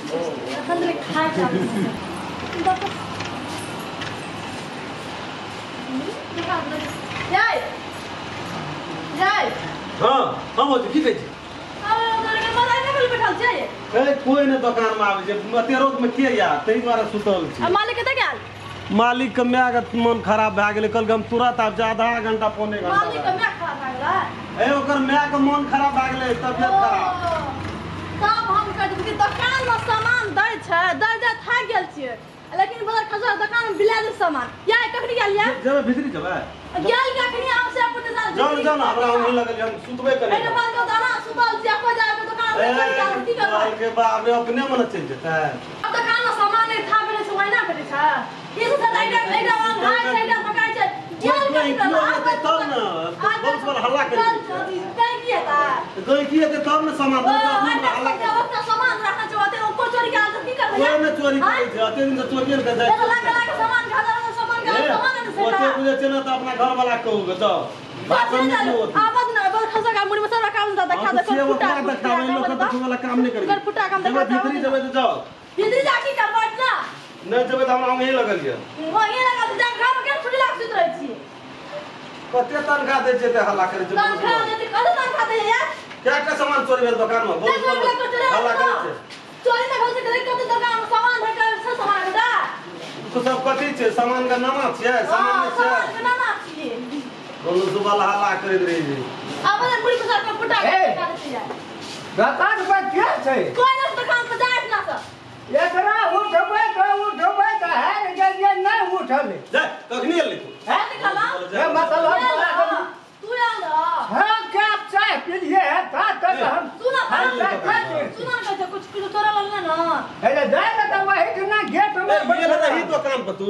अखन तक खाय के जाय जाय। हां हम हो की कहै छी? बैठल छै ए कोई ने दुकान में आबै छै एते रौद में के या तै दुआरे सुतल छी। आ मालिक कतऽ गेल? मालिक के my के मन खराब भए गेलै, कल हम तुरंत आब जा आधा घंटा पौने घंटा। मालिक के my खराब भए गेलै? ए ओकर my के मन खराब भए गेलै, तबियत खराब। तब हम कहै छी कि दुकान में सामान दै छै, दै दै थाकि गेल छियै, लेकिन बदल खसर दुकान में बिला दे सामान। या कखनी गेल या? जेबै भीतरी जेबै। गेल कखनी हम से पूछे जा। जान जान हमरा हम लगल हम सुतबे करे। एने बात के दाना सुतल छी, कोई जाय के दुकान में चल के की करबै? के बाप रे अपने मन चलि जेतै। अब दुकान में सामान नै था भेलै छै, ओहिना भेलै छै। ई सब आइटा आइटा वांग हाय छै, आइटा पकाय छै। गेल कखनी तब न बहुत बड़ हल्ला करै छै। गई की हेतै? गई की हेतै तब न सामान हल्ला करै। सामान राखना छै ओते को चोरी के आल की करबै? कोई ने चोरी करै छै, अते दिन से चोरी के जाइ छै। लाख लाख सामान घर सामान के सामान ने छै। ओते बुझै छै न त अपना घर वाला कहू ग जाओ। बात नहीं आवाज ना बल खसा का मुड़ी में सारा काम दा देखा दे फुटा देखा लोग के वाला काम नहीं करी फुटा काम देखा। भीतरी जेबै त जाओ। भीतरी जा की करबै ना? नहीं जेबै त हमरा वहीं लगल ये। वहीं लगल जा घर के छुट्टी लाग सुत रहै छी। कते तनखा दै छै ते हल्ला करै छै? तनखा दे कते तनखा दे यार? क्या क्या सामान चोरी भेल दुकान में? बहुत हल्ला करै छै। चोरी ना भेल छै कते दुकान में सामान है के सामान दा तो सब कथी छै? सामान के नामा छै, सामान नै छै। सामान के नामा छै। बोलो सुबह हल्ला करैत रही छै। आब ने मुड़ी पर के फुटा के खा दै छै। दुकान पर के छै? कोई ना दुकान पर जाय ना सर। एकरा उठबै त उठबै त हार गेलियै, नै उठल। जा कखनी एलै तू? है निकला ए मतलब तू आल। हां कप चाय पीलिए ता तक हम सुना सुना कहै कुछ कुछ तोरा लगल ना। अरे जाय ना त वही ना गेट में बैठल रही दुकान पर तू।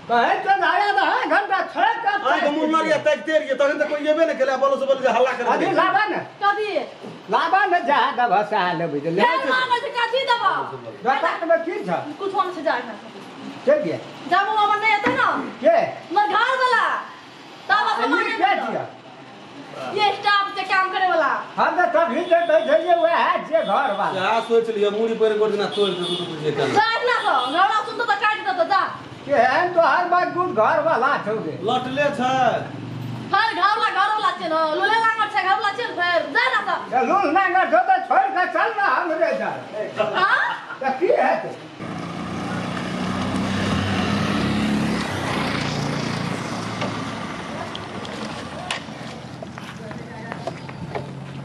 कहे तो आया था घंटा 6 कप आ के मुन्ना ताकते रहिए तखन त कोई एबे ने केला। बोलो से बोलो जे हल्ला कर अभी लाबा ने कथी लाबा ने जा दब हसा लेबै ले मांगे छै कथी दबा? दुकान में की छ? कुछ हम से जाय ना चल गया जाबो हमर नहीं एते ना के हमर घर वाला तब सामान के छिया ये स्टाफ से काम करे वाला। हम त तभी जे बैठलिए वएह जे घर वाला। क्या सोच लियो मुड़ी पर गोड़ दिना तोड़ दे तू बुझे केना जाय ना तो घरवा सुन त काट दे त जा। केहन तो हर बात गुड घर वाला छौ रे। लटले छै हर घर वाला छै न लोले लागल छै घर वाला छै फेर जा ना त लोल नांगर छौ त छोड़ के चल ना हमरे जा। हां त की हेतै?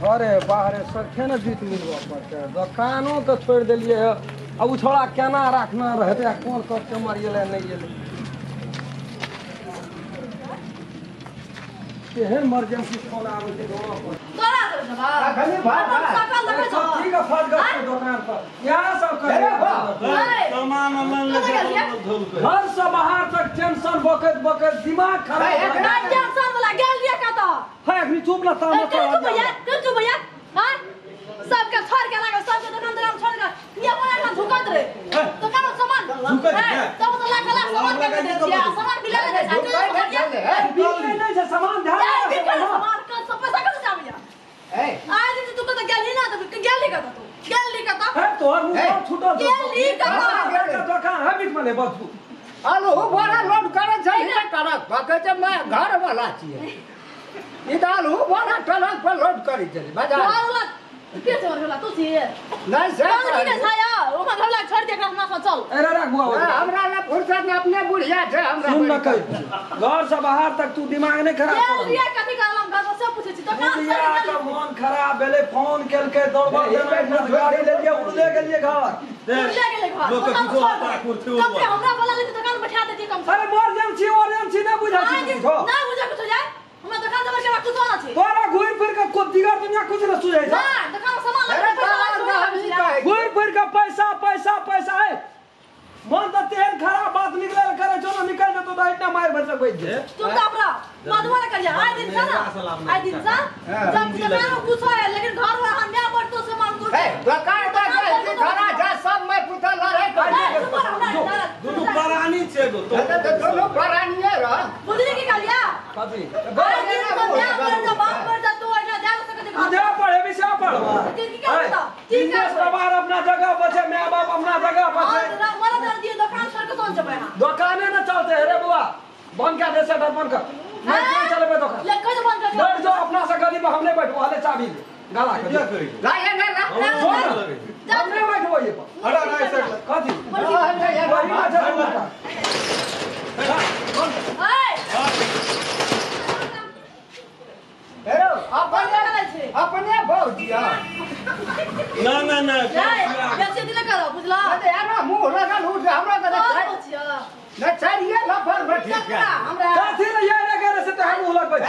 अरे बाहरे सखे ने जीत मिलबऽ पड़तै। दोकानो के छोड़ि देलियै है, अब ओ छोड़ा केना राखना रहतै, कोन कस्टमर एलै नहि एलै। केहन इमरजेंसी फोन आबै छै गाँव पर। तोरा सब जबा अखनी भात सकल देखै छौ ठीक है फट गए दुकान पर यहाँ सब कर सामान मन ले घर से बाहर तक टेंशन बकत बकत दिमाग खराब। टेंशन वाला गेल लिया कत है अखनी चुप ना तामा चुप भैया चुप भैया। हां सबके छोड़ के लागल सबके दुकान दुकान छोड़ के ये अपन एखन झुकत रे दुकान सामान झुकत है तब तो लाख लाख सामान के दे छियै सामान बिला दे छै नहीं छै सामान ध्यान सामान के सब पैसा कत जाबे ए आज तू कत गेली ना त गेली कत तू गेली कत है तोहर मुंह छूटल गेली कत दुकान है बीच में बस आलू बोरा लोड करे छै ने ट्रक पके छै मैं घर वाला छियै ई त आलू बोरा ट्रक पर लोड करै छै बाजार घर वाला के छै घर वाला तू छियै नहीं से कौन की छै यार ओ घर वाला छोड़ दे एकरा हमरा से चल। अरे राख बुआ हमरा ले फुर्सत ने अपने बुढ़िया छै हमरा सुन न कह घर से बाहर तक तू दिमाग नहीं खराब कर। गेल लिया कथि करलम घर से पूछै छी दुकान से के मन खराब भेलै फोन केलकै दौड़बा गाड़ी लेलियै उड़ले गेलियै घर उड़ले गेलै घर लोक के कुछो हटा कुर्सी कम से हमरा बोला ले दुकान बैठा देती कम से। अरे इमरजेंसी इमरजेंसी नहीं बुझै छी कुछो ना बुझै कुछो यार हमरा दुकान जबर के कुछो ना छै तोरा घुरि फिर के को दिगर दुनिया कुछ न सुझै छै ना दुकान सामान अरे पैसा घुरि फिर के पैसा पैसा पैसा है मन त तेहन खराब बात निकले करे छौ न निकल जेतो त इतना मार भर सकबै जे तुम त अपना मधुआ ने करिया आइ दिन से ना आइ दिन से जब दुकान में कुछ है लेकिन घर वाला हम ना बढ़ तो सामान कुछ ए दुकान पर जा घरा जा सब मैं पुता लड़ाई कर दुनू परानी छै गो तो दुनू परानी रह बुझली की कहलिया कथी आइ दिन से ना बढ़ जा बाप बढ़ जा तू ओइना जा सकै छै तू जा पढ़ेबी से पढ़बा की कहता बिजनेस बाहर अपना जगह बचे my बाप बंद कर दे शटर बंद कर नहीं चलेबे दोकान ले कह बंद कर बैठ जो अपना से गली में हमने बैठो हले चाबी ले गाला के क्या करी ला ये ना ला हमने बैठो ये पर हटा ना ऐसे कथी वही बात है हेलो अपने अपने भौजिया ना ना ना बेसी दिल करो बुझला अरे यार मुंह लगल उठ हमरा के ना चाहिए लफर बैठ हमरा कथी ले यार करे से त हम मुंह लगबै छी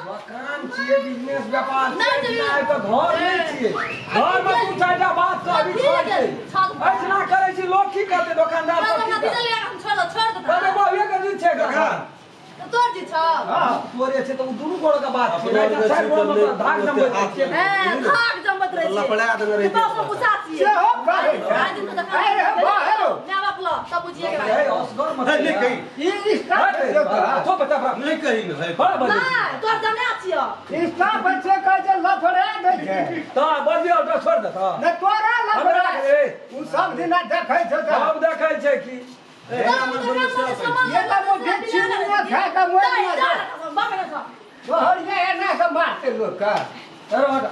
मकान छिए बिजनेस व्यापार नहीं तो घर नहीं छिए घर में तू चारिटा बात कहबी छोड़ दे ऐसना करै छी लोग की कहते दुकानदार सब की कहते छोड़ छोड़ दे अरे बाबू के जी छै काका तोर जी छ हां तोरे छै त उ दुनु गोड़ के बात छै नहीं त चारि गोड़ में धाग जमबैत छै ए धाग जमबैत रहै छै लपड़ा देने रहै छै तो पूछा छी से हो करे अरे बा हेलो my बाप ल सब बुझिए के ए असगर मत नहीं कही ई स्टाफ तो बच्चा बड़ा नहीं कही न बड़ा बजे नहीं तोर जमे छियो स्टाफ बच्चे कहै छै लफड़ा दै छै त बदली ऑटो छोड़ दे त नै तोरा लफड़ा उ सब दिना देखै छै सब देखै छै की ये तो मुझे चीनी खा के मोर ना तोहर ये एना के मारते लोग का अरे हट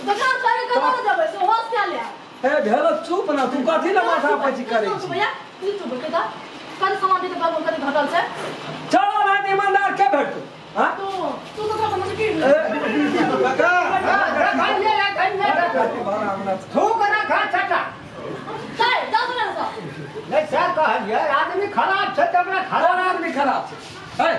दुकान छोड़ के कतौ जेबै से होश के ले ए भेल चुप ना तू कथि ले माथा पची करै छी भैया तू चुप के दा कल सामान दे बाबू कनी घटल छै चल ना ईमानदार के भेटू हां तू तू तो समझ की काका थूक ना खा छटा चल जा ना सब नहीं सर कहलिए आदमी खराब छै त हमरा खराब आदमी खराब छै ए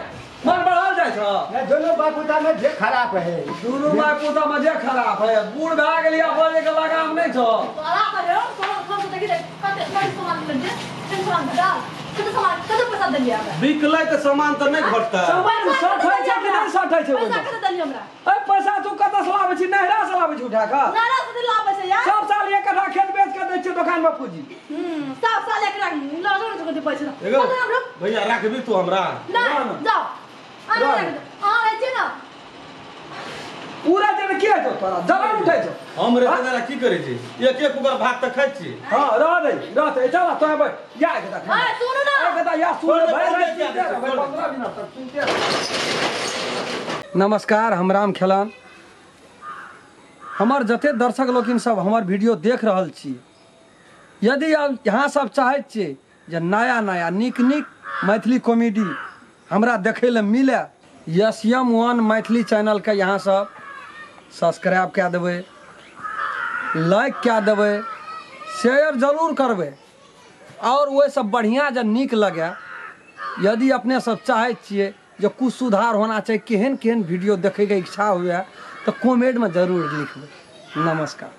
मन बढ़ल जाइ छ नहीं दोनों बापूता में जे खराब है दोनों बापूता में जे खराब है बूढ़ भए गेलिया बोले के लगाम नहीं छ तोरा करियो तोरा फोन से देखि कते कते सामान मिल जे तीन सामान भेटा कते सामान कते पैसा देलियै हमरा बिकलै त सामान त नहीं घटतै सामान सठै छै कि नहीं सठै छै पैसा कते देलियै हमरा ए पैसा तू कतऽ से लाबै छी नहरा से लाबै छी उठा के नहरा से लाबै छै यार सब साल एक कट्ठा खेत बेच के दै छियै दुकान में पूंजी सब साल एक लाख लऽ जाउ पैसा भैया राखबी तू हमरा नहीं जाओ अहाँ रहै छी ना पूरा दिन की हेतौ तोरा जलन उठै छौ हम रे तोरा की करै छी एक एक ओकर भात त खाइ छी हां रह दे रहतै चल तो बैठ या के देख हां सुनू ना एक त या सुन भाई 15 मिनट तक सुनते। नमस्कार, हम राम खेलान। हमर जते दर्शक लोकिन सब हमर वीडियो देख रहल छी, यदि यहाँ सब चाहैत छी जे नया नया नीक नीक मैथिली कॉमेडी हमरा देखै लए मिले, एस.एम. 1 मैथिली चैनल के यहाँ सब सब्सक्राइब कए देबै, लाइक कए देबै, शेयर जरूर करबै और वह सब बढ़िया जे नीक लगे। यदि अपने सब चाहै छियै जे कुछ सुधार होना चाहिए, केहन केहन वीडियो देखैके इच्छा हुए तो कमेंट में जरूर लिखबै। नमस्कार।